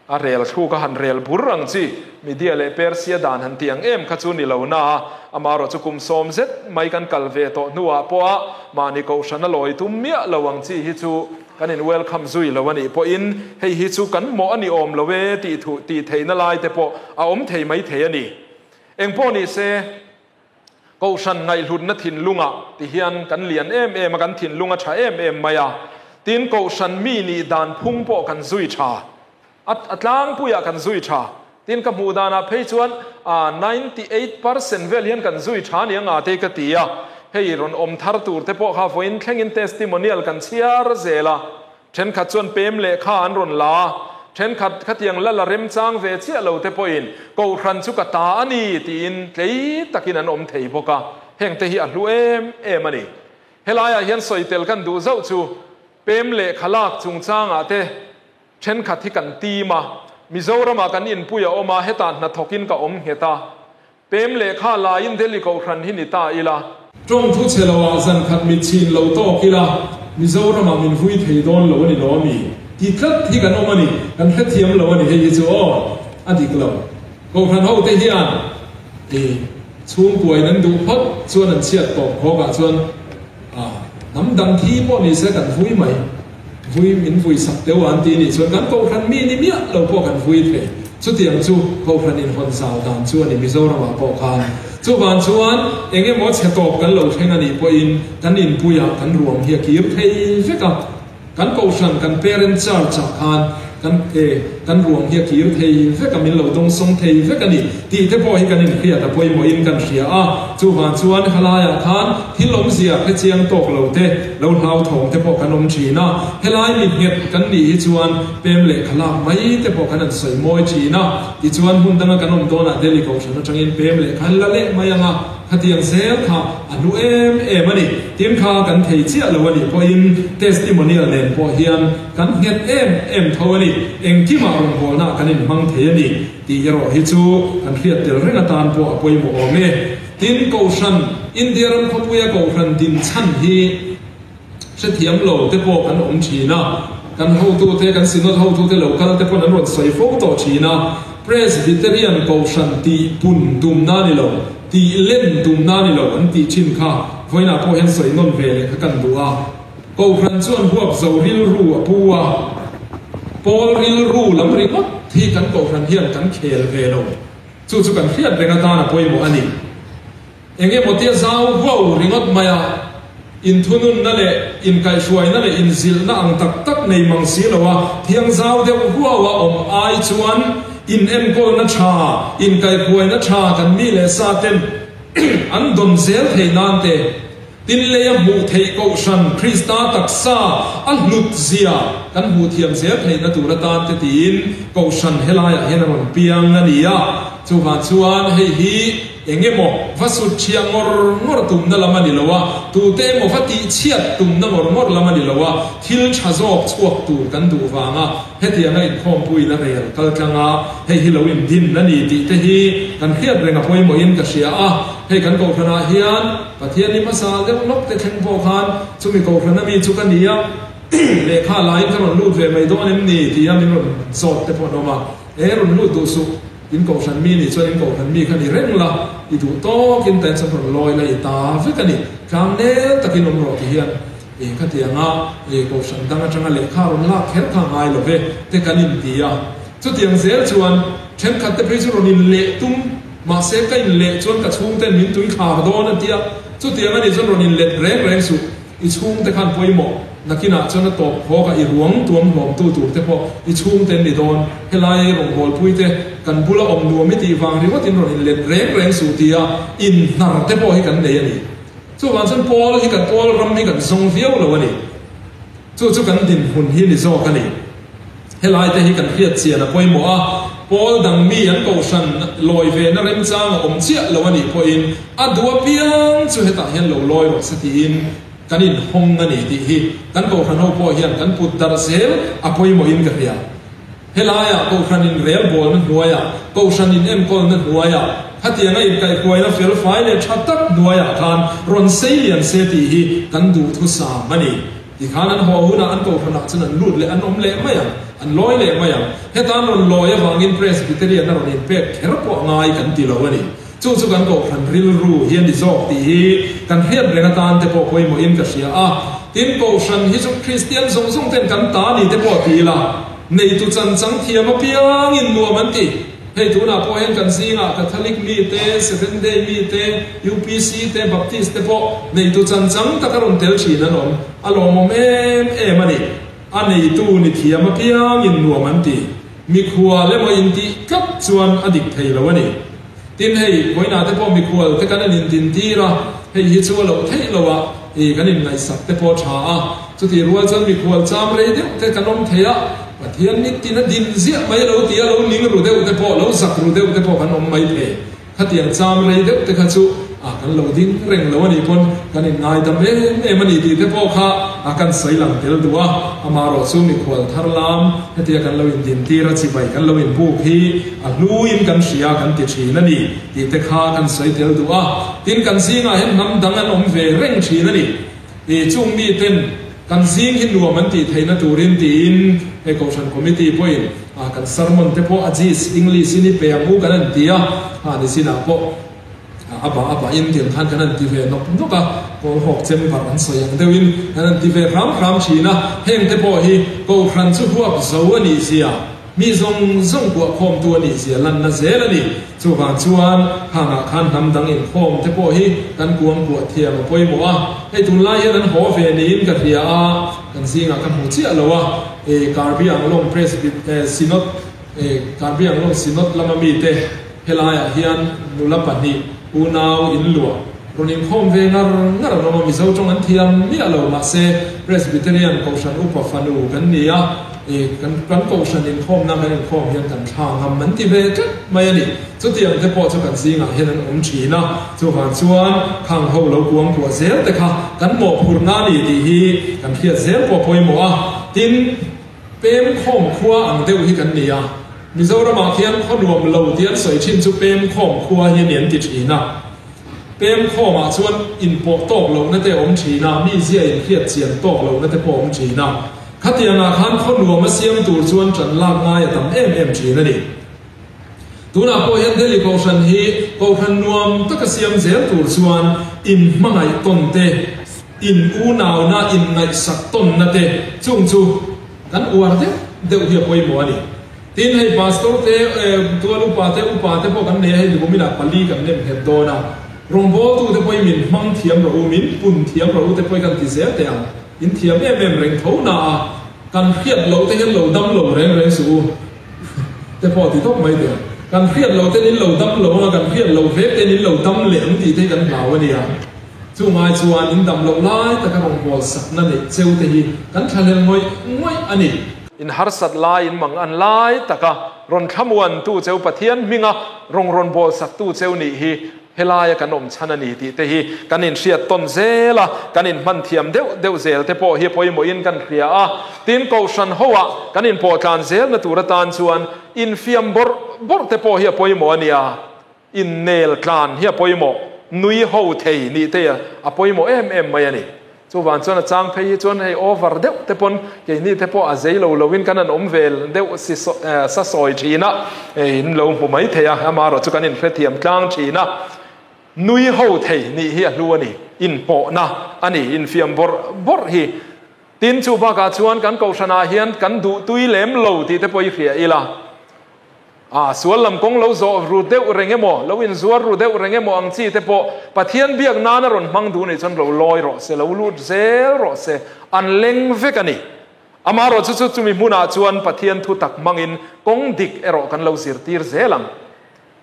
A rel thluk a han rel bur ang chi, Media leh Persia dan han tih ang em kha chu ni lo na a, amaherawh chu kum sawm zet mai kan kal ve tawh hnuah pawha mahni kohhran a lawi tum miah lo ang chi hi chu Kan in welcome zui lo a nih pawhin hei hi chu kan mawh a ni awm lo e tih thu tih theihna lai te pawh a awm thei mai thei a ni. Engpawh ni se, Kohhran ngaihhlutna thinlungah ti hian kan lian em em a, kan thinlung a tha em em mai a. Tin, Kohhran mi nih dan phung pawh kan zui tha. A tlangpuiah kan zui tha. Tin, ka hmuh danah phei chuan 98% vel hian kan zui tha nia nga te ka ti a. Hei rawn awm thar tur te pawh kha vawiin thlengin testimonial kan chhiar zel a. Thenkhat chuan pem lehkha an rawn la a, thenkhat khatiang la la remchang ve chiah lo te pawhin Kohhran chu ka ta a ni tiin tlei takin an awm thei bawk a. Heng te hi a hlu em em a ni. Helaiah hian sawitel kan duh zauh chu pem lehkha lak chungchangah te, Thenkhat hi kan team a, Mizoramah kan inpui a awm a, hetah hnathawkin ka awm nghet a. Pem lehkha laiin Delhi Kohhran hi ni ta ila. Tawng thu chhe loah zan khat mit chhin lo tawk ila, Mizoramah min vui thei dawn lo a ni lo ami? Ti tlat hi kan awm a ni, kan hrethiam lo a ni hei hi chu aw, a dik lo. Kohhran ho te hian i chhungkuain an duh phawt chuan an chhiat tawp khawkah chuan hnam dang thi pawh ni se kan vui mai. Vui min vui sak deuh an ti nih chuan kan Kohhran mi ni miah lo pawh kan vui thei. Chutiang chu Kohhran inhawn zau dan chu a ni Mizoramah pawh khan. Chuvang chuan eng emaw chhe tawp kan lo thleng a nih pawhin kan inpuiah kan ruang hi a kir thei vek a. Kan Kohhran kan parent church ah khan kan e kan ruang hi a kir thei vek a, min lo dawngsawng thei vek a ni tih te pawh hi kan inhriat a pawimawhin kan hria a. Chuvang chuan helaiah khan thil awmzia hre chiang tawk lo te, lo hlauthawng te pawh kan awm thin a. Helai mi nghet kan nih hi chuan pem leh khalak mai te pawh kan han sawi mawi thin a. Tichuan hmun danga kan awm dawnah Delhi Kohhran atangin pem leh kha an la leh mai ang a, khatiang zel kha a hlu em em a ni. Tin kha kan thei chiah lo a nih pawhin testimonial nen pawh hian kan nghet em em tho a ni. Engkimah rawngbawlna kan inhmang thei a ni. Tih erawh hi chu kan hriat tel reng atan pawh a pawimawh awm e. Tin, Kohhran, India ram khawpuia Kohhran din chhan hi hrethiam lo te pawh kan awm thin a. Kan hotute, kan Synod hotute lo kal te pawn an rawn sawi fo tawh thin a. Presbyterian Kohhran tih pun tumna ni lo, tih len tumna ni lo an tih thin kha vawiinah pawh hian sawi nawn ve leh kha kan duh a. Kohhran chuan huap zo rilru a pu a, Pawl rilru lam ringawt hi kan Kohhran hian kan khel ve lo. Chu chu kan hriat reng atan a pawimawh a ni. Eng emaw tia zau huau ringawt maia inthununna leh inkaihhruaina leh inzilhna ang tak tak nei mang si loa thiang zau deuh huaua awm ai chuan inenkawlna tha, inkaihhruaina tha kan mi leh sa ten an dawn zel thei nan te, Tin leia hmuh theih Kohhran Krista taksa a hlut zia kan hmuh thiam zel theihna tur atan te tiin Kohhran helaiah hian a rawn piang a ni a. Chuvang chuan hei hi eng emaw va sut ṭhiah ngawr ngawr tumna lam a ni lo a, tute emaw va tihchhiat tumna ngawr ngawr lam a ni lo a, thil ṭha zawk chhuak tur kan duh vanga hetianga inkhawmpuiin a rel kal tlang a, hei hi lo indin a ni tih te hi kan hriat reng a pawimawhin ka hria a. Hei kan kohhranah hian Pathian i hmasa deuh lawk te thleng pawh khan chumi kohhrana mi chu ka ni a, lehkha laiin ka rawn lut ve mai dawn em ni tia min rawn zawt te pawh an awm a, e rawn lut duh suh. In kohhran mi nih chuan in kohhran mi kha ni reng la, i duh tawkin tain chuan rawn lawi la i ta vek a ni. Tlang nel takin awm rawh ti hian e khatianga e kohhran dang atanga lehkha rawn lak kher kha ngai lo ve te kan inti a. Chutiang zel chuan thenkhat te phei chu rawn inleh tum mahse ka inleh chuan ka chhungten min tui thlar dawn a tia. Chutiang a nih chuan rawn inlet reng reng suh. I chhungte khan pawimawh nakinah chuan a tawp khawk a, i ruang tuam hlawmtu tur te pawh i chhungte an ni dawn. Helai ei rawngbawlpui te kan bula awm nuam i tih vang ringawtin rawn inlet reng reng suh tia inhnar te pawh hi kan nei a ni. Chuvang chuan Pawl hi kan Pawl ram hi kan zawng viau lo a ni. Chu chu kan dinhmun hi ni zawk a ni. Helai te hi kan hriat chian a pawimawh a, Pawl dang mi an kohhran lawi ve na remchang a awm chiah lo a nih pawhin a duh apiang chu hetah hian lo lawi rawh se tiin kan inhawng a ni tih hi kan kohhran ho pawh hian kan put darh zel a pawimawhin ka hria. Helaiah kohhran inrelbawlna hnuaiah, kohhran inenkawlna hnuaiah, khatianga inkaihhruaina felfai leh tha tak hnuaiah khan rawn sei lian se tih hi kan duhthusam a ni. Tikhan an haw hunah an kohhranah chuan an lut leh an awm leh mai ang, an lawi leh mai ang. Heta an rawn lawi avangin Presbyterian a rawn inpek kher pawh ngai kan ti lo a ni. Chu chu kan kohhran rilru hi a ni zawk tih hi kan hriat reng atan te pawh pawimawhin ka hria a. Tin, kohhran hi chu Kristian zawng zawng ten kan ta ni te pawh ti ila, neitu chan chang thiam apiangin nuam an ti. Hei tunah pawh hian kan zingah Catholic mite, Seventh Day mite, UPC te, Baptist te pawh neitu chan chang taka rawn tel thin an awm. A lawmawm em em a ni. A neitu ni thiam apiangin nuam an ti. Mikhual emaw intih tlat chuan a dik thei lo a ni. Tin hei, vawiinah te pawh mikhual te kan an intintir a, hei hi chu a loh theih loh a, i kan inngaihsak te pawh a tha a. Chutih rual chuan mikhual cham rei deuh te kan awm thei a, Pathian nitin a din ziah mai lo tia lo ning ru deuh te pawh, lo zak ru deuh te pawh kan awm mai thei. Khatiang cham rei deuh te kha chu a kan lo ding reng lo a nih pawn kan inngaidam em em a ni tih te pawh kha a kan sawi lang tel duh a. Amaherawh chu mikhual thar lam hetia kan lo indintir a chibai kan lo inbuk hi a hluin kan hria kan ti thin a ni tih te kha kan sawi tel duh a. Tin, kan zingah hian hnam dang an awm ve reng thin a ni. I chung miten kan zing hi nuam an tih theihna turin tiin hei Kohhran Committee pawhin kan sermon te pawh a gist English in i pe ang u kan han ti a, ha nichinah pawh a bah a bah in tiang khan kan han ti ve nawk nawk a, kawl hawk chem barh an sawi ang deuhin kan han ti ve hram hram thin a, heng te pawh hi Kohhran chu huap zo a nih zia. Mi zawng zawng kuahkhawmtu a nih zia lanna zel a ni. Chuvang chuan khangah khan hnam dang inkhawm te pawh hi kan kuang kuah thiam a pawimawh a. Hei tunlai hian an haw ve niin ka hria a, kan zingah ka hmu chiah lo a. E Karbi Anglong Presbyt e Synod e Karbi Anglong Synod lama mite helaiah hian nula pahnih unau inluah rawn inkhawm ve ngar ngar an awm a, Mizo tawng an thiam miah lo mahse Presbyterian Kohhran upa fanu kan ni a. I kan kan kohhran inkhawmna kan inkhawm hian kan thla ngam an ti ve tlat mai a ni. Chutiang te pawh chu kan zingah hian an awm thin a, chuvang chuan khang ho lo kuang kuah zel te kha kan mawhphurhna a ni tih hi kan hriat zel pawh a pawimawh a. Tin, pem khawm khua ang deuh hi kan ni a, Mizoramah khian khaw nuam lo tih an sawi thin chu pem khawm khua hi a ni an ti thin a. Pem khawmah chuan inpawh tawk lohna te a awm thin a, mi zia inhriat chian tawk lohna te pawh a awm thin a. Khatiangah khan khaw nuam a siam tur chuan ṭan lak ngai a tam em em ṭhin a ni. Tunah pawh hian Delhi Kohhran hi Kohhran nuam taka siam zel tur chuan inhmangaih tawn te, in unauna inngaihsak tawnna te chung chu kan uar deuh deuh hi a pawimawh a ni. Tin, hei Pastor te, tual upa te, upa te pawh kan nei a, hei Nikumina pali kan nem nghet dawn a, rawngbawltu te pawhin min hmang thiam rawh u, min pun thiam rawh u te pawhin kan ti zel teh ang. In thiam em em reng tho na a, kan hriat loh te hian lo dam lo reng reng suh u te pawh ti tawp mai teh. Kan hriat loh ten in lo dam lo anga kan hriat loh vek ten in lo dam leh ang tih te hi kan hlau a nia. Chu ngai chuan in dam loh lai taka rawngbâwl sakna neih cheu te hi kan thlahlel ngawih ngawih a ni. In harsat lai in mang an lai taka rawn thlamuantu cheu Pathian hminga rawng rawn bawl saktu cheu nih hi. helaia kan awm chhan a ni tih te hi kan inhriat tawn zel a, kan inhman thiam deuh deuh zel te pawh hi pawimawhin kan hria a. Tin, Kohhran hoah kan inpawhtlan zelna tur atan chuan infiam bawrh bawrh te pawh hi a pawimawh a nia. Innel tlan hi a pawimawh, nui ho thei nih te a pawimawh em em mai a ni. Chuvang chuan a chang phei hi chuan hei over deuh te pawn keini te pawh a zei lo loin kan han awm ve deuh si sa sawi thin a, hei in lo hmu mai thei a, amaherawh chu kan inhrethiam tlang thin a. Nui ho thei nih hi a hlu a ni, inpawhna a ni, infiam bawrh bawrh hi. Tin, chu bakah chuan kan kohhranah hian kan duhtui lem lo tih te pawh i hria ila. A, sual lam kawng lo zawh ru deuh reng emaw, lo inzuar ru deuh reng emaw ang chi te pawh Pathian biak nana rawn hmang duh nih chuan lo lawi rawh se, lo lut zel rawh se, an leng vek a ni. Amaherawh chu chu chumi hmunah chuan Pathian thu tak hmangin kawng dik erawh kan lo zirtir zel ang.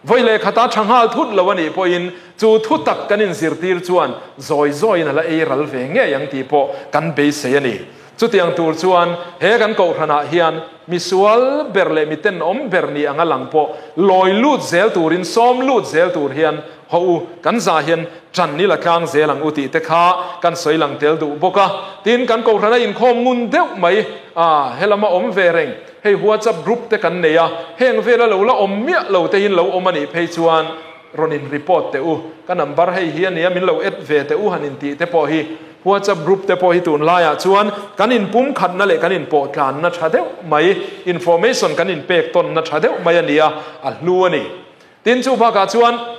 Vawi leh khata tha nghal thut lo a nih pawhin chu thu tak kan inzirtir chuan zawi zawiin a la ei ral ve ngei ang tih pawh kan beisei a ni. Chutiang tur chuan he kan kohhranah hian misual ber leh mi tenawm ber ni anga lang pawh lawi lut zel turin, sawm lut zel tur hian haw u, kan za hian ṭan i la tlang zel ang u tih te kha kan sawi lang tel duh bawk a. Tin, kan kohhrana inkhawm ngun deuh mai a, helama awm ve reng, hei WhatsApp group te kan nei a, heng vela lo la awm miah lo te in lo awm a nih phei chuan rawn in report teh u, ka number hei hi a nia min lo add ve teh u han intih te pawh hi WhatsApp group te pawh hi tunlaiah chuan kan inpumkhatna leh kan inpawhtlanna tha deuh mai, information kan inpek tawnna tha deuh mai a ni a, a hlu a ni. Tin, chu bakah chuan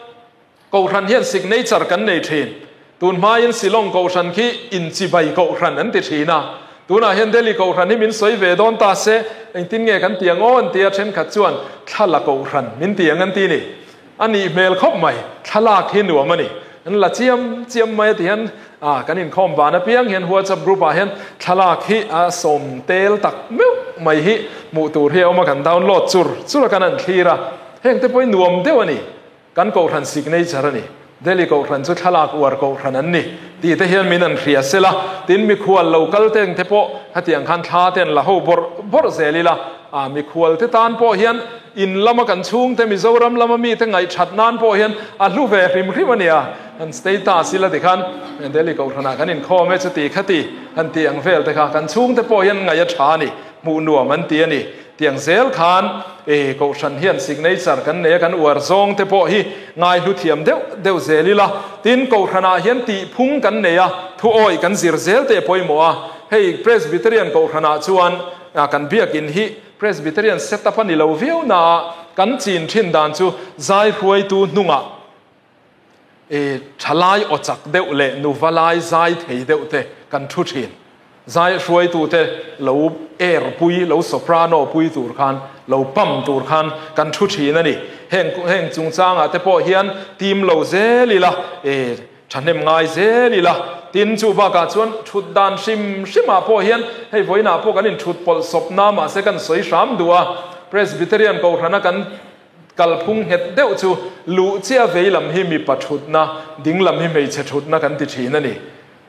Kohhran hian signature kan nei thin. Tun hmain Shillong Kohhran khi inchibai Kohhran an ti thin a. Tunah hian Delhi Kohhran hi min sawi ve dawn ta se, engtin nge kan ti ang aw an ti a, thenkhat chuan thla la Kohhran min ti ang an ti ni. A nih hmel khawp mai, thlalak hi nuam a ni. An la chiam chiam mai a ti hian ah kan inkhawm van apiang hian WhatsApp group ah hian thlalak hi a sawm tel tak meuh mai hi hmuh tur hi a awm a, kan download chur chur a kan han thlir a, heng te pawh hi nuam deuh a ni. Kan kohhran signature a ni. Delhi kohhran chu thlalak uar kohhran an ni tih te hian min an hria sela, tin mikhual lo kal teng te pawh hetiang khan thla te an la ho bawrh bawrh zel ila, ah mikhual te tan pawh hian in lama kan chhungte Mizoram lama mite ngaihthat nan pawh hian a hlu ve hrim hrim a nia. Han status ila tikhan Delhi kohhranah kan inkhawm e chuti khati han tih ang vel te kha kan chhungte pawh hian ngaih a tha a ni, hmuh nuam an ti a ni. Tiang zel khan e Kohhran hian signature kan nei a, kan uar zawng te pawh hi ngaihlu thiam deuh deuh zel ila. Tin, Kohhranah hian tihphung kan nei a, thu awih kan zir zel te pawimawh a. Hei Presbyterian Kohhranah chuan kan biakin hi Presbyterian set up a ni lo viau na a, kan chin thin dan chu zai hruaitu hnungah e thalai aw chak deuh leh nuva lai zai thei deuh te kan thu thin. Zai hruaitute lo air pui, lo soprano pui tur khan, lo pam tur khan kan thu thin a ni. Heng heng chungchangah te pawh hian team lo zel ila, e thahnem ngai zel ila. Tin, chu bakah chuan thut dan hrim hrimah pawh hian hei vawiinah pawh kan inthut pawlh sawp na mahse kan sawi hram duh a. Presbyterian Kohhrana kan Kalphung nghet deuh chu luh chiah vei lam hi mipa thutna, ding lam hi hmeichhe thutna kan ti thin a ni.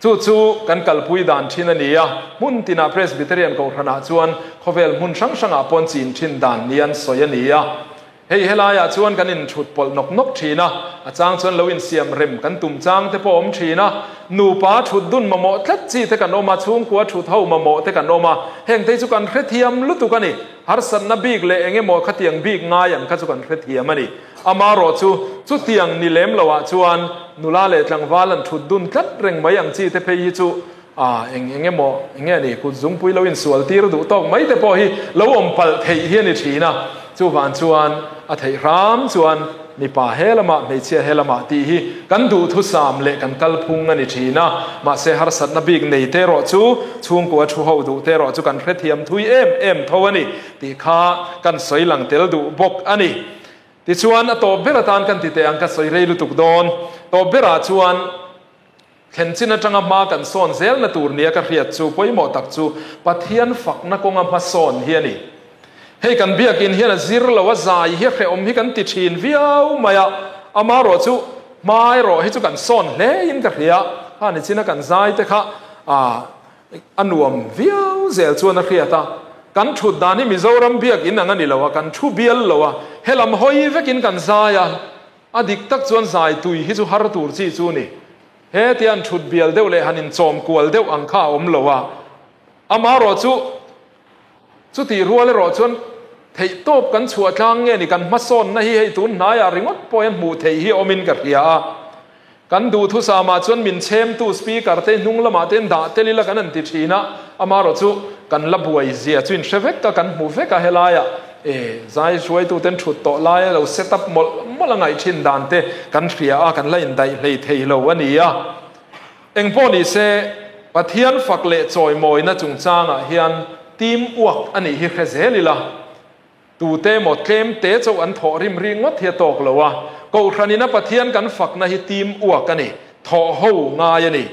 Chu chu kan kalpui dan thin a ni a, hmun tinah Presbyterian Kohhranah chuan khawvel hmun hrang hrangah pawn chin thin dan ni an sawi a ni a. Hei helaiah chuan kan inthut pawlh nawk nawk thin a, a chang chuan lo insiam rem kan tum chang te pawh a awm thin a. Nupa thut dun mamawh tlat chi te kan awm a, chhungkua thut ho mamawh te kan awm a, hengte hi chu kan hrethiam lutuk a ni. Harsatna bik leh eng emaw khatiang bik ngai ang kha chu kan hrethiam a ni. Amarawh chu, chutiang ni lem loah chuan nula leh tlangval an thut dun tlat reng mai ang chi te phei hi chu ah eng eng emaw eng nge ni kut zungpui lo insual tir duh tawk mai te pawh hi lo awm palh theih hi a ni thin a. Chuvang chuan a theih hram chuan Mipa he lamah, hmeichhia he lamah tih hi kan duhthusam leh kan kalphung a ni thin a. Mahse harsatna bik nei te erawh chu chhungkua thu ho duh te erawh chu kan hrethiam thui em em tho a ni tih kha kan sawi lang tel duh bawk a ni. Tichuan a tawp ber atan kan ti teh ang ka sawi rei lutuk dawn. Tawp berah chuan thlen chin atanga hma kan sawn zelna tur nia ka hriat chu pawimawh tak chu Pathian fakna kawnga hmasawn hi a ni. Hei kan biakin hian a zir lo a zai hi a hrehawm hi kan ti thin viau mai a, amarawh chu hma erawh hi chu kan sawn hle in ka hria, kha ni china kan zai te kha a nuam viau zel chuan a hriat a, kan thut dan hi Mizoram biakin ang a ni lo a, kan thu bial lo a, helam hawi vekin kan zai a. A dik tak chuan zai tui hi chu har tur chi chu ni. He tian thut bial deuh leh han in chawm kual deuh ang kha a awm lo a. Amaherawh chu chuti rual erawh chuan theih tawp kan chhuah tlang nge ni kan hmasawnna hi hei tun hnaiah ringawt pawh hian hmuh theih hi awmin ka hria a. Kan duhthusamah chuan min chhemtu speaker te hnung lamah te dah tel ila kan han ti thin a, amaherawh chu kan la buai zia chu in hre vek a, kan hmu vek a helaiah e zai hruaitu ten thut tawh laia lo set up mawlh mawlh a ngaih thin dan te kan hria a, kan la indaih hlei thei lo a ni a. Engpawh ni se Pathian fak leh chawimawina chungchangah hian team uak a nih hi hre zel ila. Tute emaw tlem te chauh an thawh rim ri ngawt hi a tawk lo a, Kohhranina Pathian kan fakna hi team uak a ni, thawh ho ngai a ni.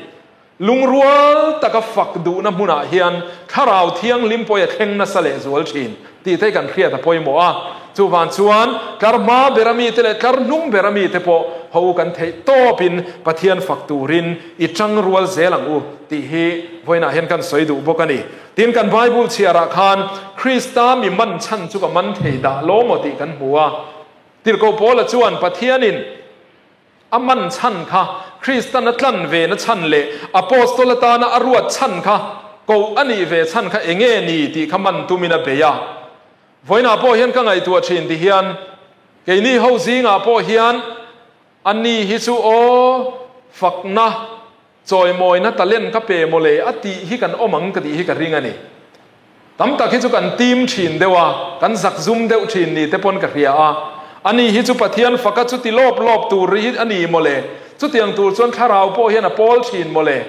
Lungrual taka fak duhna hmunah hian Thlarau Thianghlim pawh a thleng nasa leh zual thin tih te kan hriat a pawimawh a. Chuvang chuan tlar hma bera mite leh tlar hnung bera mite pawh ho kan theih tawpin Pathian fak turin i tangrual zel ang u tih hi vawiinah hian kan sawi duh bawk a ni. Tin, kan Bible chhiarah khan Krista mi man chhan chu ka man thei dah lo maw tih kan hmu a. Tirhkoh Paula chuan Pathianin a man chhan kha Kristan a tlan ve na chhan leh Apostol atana a ruat chhan kha koh a nih ve chhan kha enge ni tih kha man tumin a bei a. Vawiinah pawh hian ka ngaihtuah thin ti hian keini ho zingah pawh hian a ni hi chu aw fakna Chawimawina talent ka pe mawle a tih hi kan awm ang ka tih hi ka ring a ni. Tam tak hi chu kan tim thin deuh a, kan zak zum deuh thin ni te pawn ka hria a. Ani hi chu Pathian faka chuti lawp lawp tur hi a ni mawle. Chutiang tur chuan thlarau pawh hian a pawl thin mawle.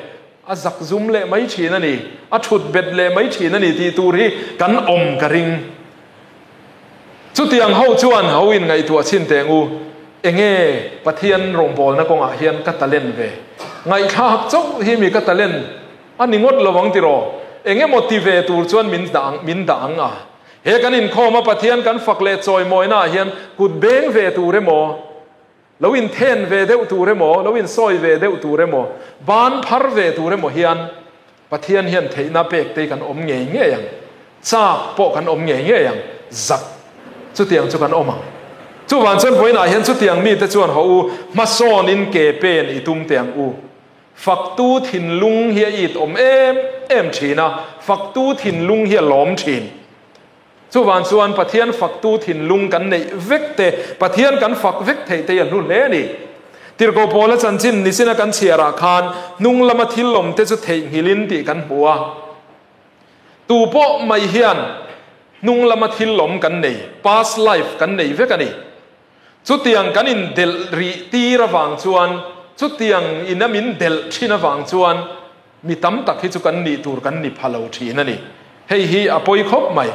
A zak zum leh mai thin a ni, a thut bet leh mai thin a ni tih tur hi kan awm ka ring. Chutiang ho chuan ho in ngaihtuah chhin teh ngu, enge Pathian rawngbawlna kawngah hian ka talent ve? Ngaihthlak chauh hi mi ka talent a ni ngawt lo ang tiraw? Eng emaw ti ve tur chuan min dah min dah ang a. He kan inkhawm a Pathian kan fak leh chawimawina ah hian kut beng ve tur emaw, lo inthen ve deuh tur emaw, lo insawi ve deuh tur emaw, ban phar ve tur emaw hian Pathian hian theihna pek te kan awm ngei ngei ang. Chak pawh kan awm ngei ngei ang. Zak chutiang chu kan awm ang. Chuvang chuan vawiinah hian chutiang mite chuan haw u, hmasawnin ke pen i tum teh ang u. Faktu thinlung hi a it awm em em thin a, faktu thinlung hi a lawm thin. Chuvang chuan Pathian faktu thinlung kan neih vek te, Pathian kan fak vek theih te hi a hlu hle a ni. Tirhkoh Paula chanchin nichina kan chhiarah khan hnung lama thil awm te chu theihnghilhin tih kan hmu a. Tu pawh mai hian hnung lama thil awm kan nei, past life kan nei vek a ni. Chutiang kan indelh rih tir avang chuan, chutiang ina min delh thin avang chuan mi tam tak hi chu kan nih tur kan ni pha lo thin a ni. Hei hi a pawi khawp mai.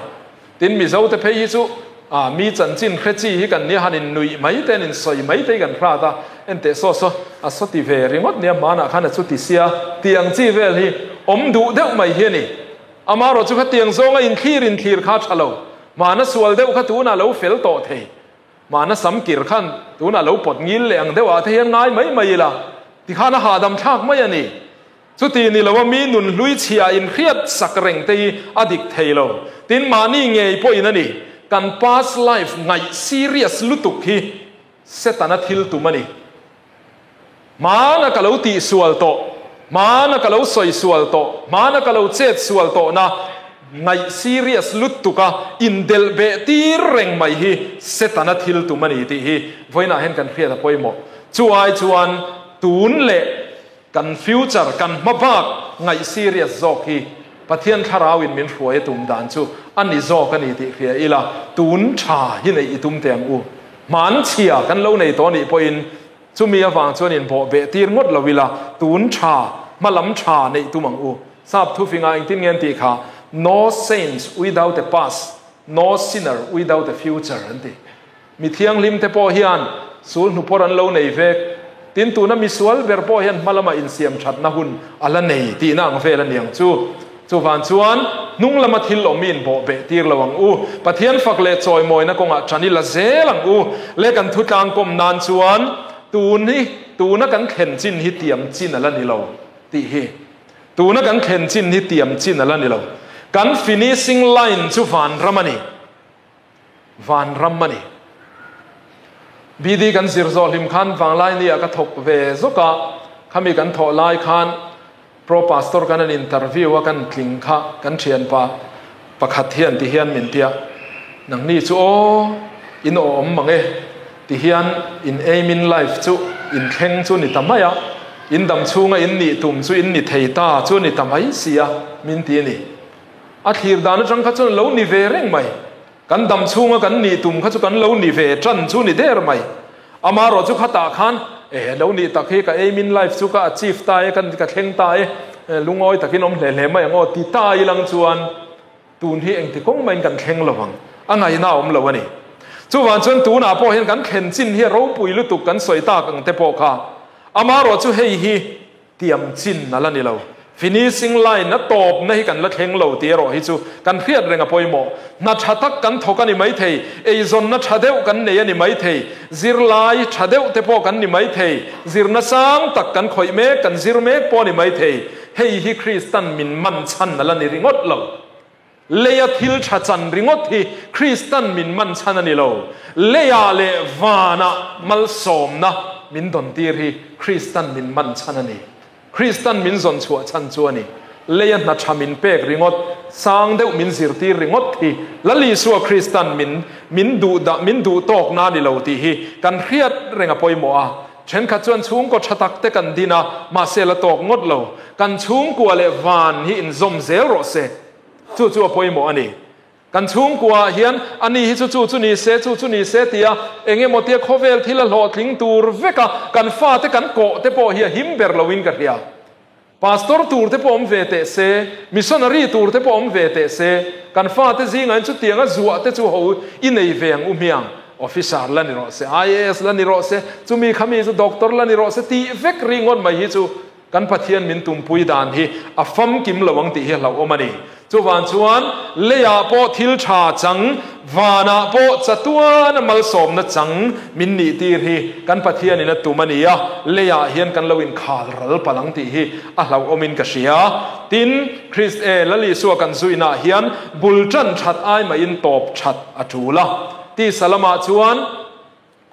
Tin, Mizote phei hi chu ah mi chanchin hre chi hi kan nia han innuih mai te, an insawi mai te hi kan hrat a, enteh saw saw a saw ti ve ringawt nia hmanah khan a chu ti sia tih ang chi vel hi awm duh deuh mai hi a ni. Amaherawh chu khatiang zawnga inthlir inthlir kha a tha lo. Hmana sual deuh kha tunah lo fel tawh thei. Mahna sam kir khan tunah lo pawt ngil leh ang deuh ah te hian ngai mai mai ila tikhan a hahdam thlak mai a ni. Chuti ni lo a mi nun hlui chhia in hriat sak reng te hi a dik thei lo. Tin mahni ngei pawhin a ni. Kan past life ngaih serious lutuk hi Setana thil tum a ni. Hmana ka lo tih sual tawh, hmana ka lo sawi sual tawh, hmana ka lo chet sual tawhna ngaih serious lutuk a indelh beh tir reng mai hi Setana thil tum a ni tih hi vawiinah hian kan hriat a pawimawh. Chu ai chuan tun leh kan future, kan hma bak ngaih serious zawk hi Pathian thlarauin min hruai a tum dan chu a ni zawk a ni tih hria ila tun tha hi neih i tum teh ang u. Hmanchhia kan lo nei tawh anih pawhin chumi avang chuan inbawh beh tir ngawt lo ila tun tha, hmalam tha neih tum ang u. Sap thufinga engtin nge an tih kha, No saints without a past, no sinner without a future an ti. Mi thianghlim te pawh hian sul hnupawr an lo nei vek. Tin, tuna misual ber pawh hian hmalama insiam thatna hun a la nei tihna ang vel a ni ang chu. Chuvang chuan hnung lama thil awm i inbawh beh tir lo ang u. Pathian fak leh chawimawina kawngah ṭan i la zel ang u. Le kan thutlang kawm nan chuan tun hi tuna kan thlen chin hi tiam chin a la ni lo tih hi. Tuna kan thlen chin hi tiam chin a la ni lo. Kan finishing line chu vanram a ni. Vanram a ni. BD kan zir zawh hlim khan vanglai ni ah ka thawk ve zawk a, khami kan thawh lai khan Pro Pastor kan an interview a kan tling kha kan thianpa pakhat hian ti hian min tia, Nangni chu aw, in aw awm mang e, ti hian in aim in life chu in thleng chu ni ta mai a, in dam chhunga in nih tum chu in ni thei ta chu ni ta mai si a, min ti a ni. A thlir dan atang kha chuan lo ni ve reng mai. Kan dam chhunga kan nih tum kha chu kan lo ni ve tan chu ni der mai. Amaherawh chu khatah khan, Eh, lo nih tak hi ka aim in life chu ka achieve ta e, ka thleng ta e, lungawi takin awm hle hle mai ang aw ti ta ilang chuan tun hi engti kawng maiin kan thleng lo ang. A ngaihna a awm lo a ni. Chuvang chuan tunah pawh hian kan thlen chin hi a ropui lutuk kan sawi tak ang te pawh kha. Amaherawh chu hei hi Tiam chin a la ni lo. Finishing line a tawpna hi kan la thleng lo tih erawh hi chu kan hriat reng a pawimawh. Hna tha tak kan thawk a ni maithei, eizawnna tha deuh kan nei a ni maithei, zirlai tha deuh te pawh kan ni maithei, zirna sang tak kan khawih mek, kan zir mek pawh a ni maithei. Hei hi Kristan min man chhan a la ni ringawt lo. Leia thil tha chan ringawt hi Kristan min man chhan a ni lo. Leia leh vanah malsawmna min dawn tir hi Kristan min man chhan a ni. Kristan min zawn chhuah chhan chu a ni. Leia hna tha min pek ringawt, sang deuh min zirtir ringawt hi Lal Isua Kristan min min duh dah min duh tawkna a ni lo tih hi kan hriat reng a pawimawh a. Thenkhat chuan chhungkaw tha tak te kan din a, mahse la tawk ngawt lo. Kan chhungkua leh van hi inzawm zel rawh se. Chu chu a pawimawh a ni. Kan chhungkuaah hian a ni hi chu chu chu ni se, chu chu ni se tia eng emaw tia khawvel thil a hlawhtling tur vek a, kan fate kan kawh te pawh hi a him ber loin ka hria. Pastor tur te pawh awm ve teh se, missionary tur te pawh awm ve teh se, kan fate zingah hian chutiang a zuah te chu ho i nei ve ang u hmiang. Officer la ni rawh se, IAS la ni rawh se, chumi khami chu doctor la ni rawh se tih vek ringawt mai hi chu Kan Pathian min tumpui dan hi a famkim lo ang tih hi a hlauhawm a ni. Chuvang chuan leiah pawh thil tha chang, vanah pawh chatuana malsawmna chang min nih tir hi kan Pathianin a tum a ni a, leiah hian kan lo inkhal ral palh ang tih hi a hlauhawmin ka hria. Tin, Krist e, Lal Isua kan zuinah hian bul tan that ai mahin tawp that a tul a. Tisa lamah chuan.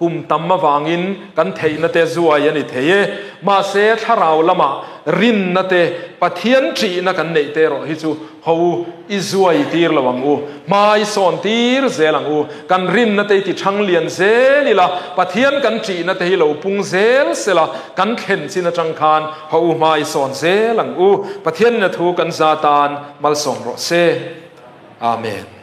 Kum tam avangin kan theihna te zuai a ni thei e. Mahse, thlarau lamah rinna te, Pathian ṭihna kan neih te erawh hi chu ho u, i zuai tir lo ang u. Hma i sawn tir zel ang u. Kan rinna te i ti ṭhang lian zel ila, Pathian kan ṭihna te hi lo pung zel sela, kan thlen chin aṭang khan ho u hma i sawn zel ang u. Pathianin a thu kan za tan malsawm rawh se. Amen.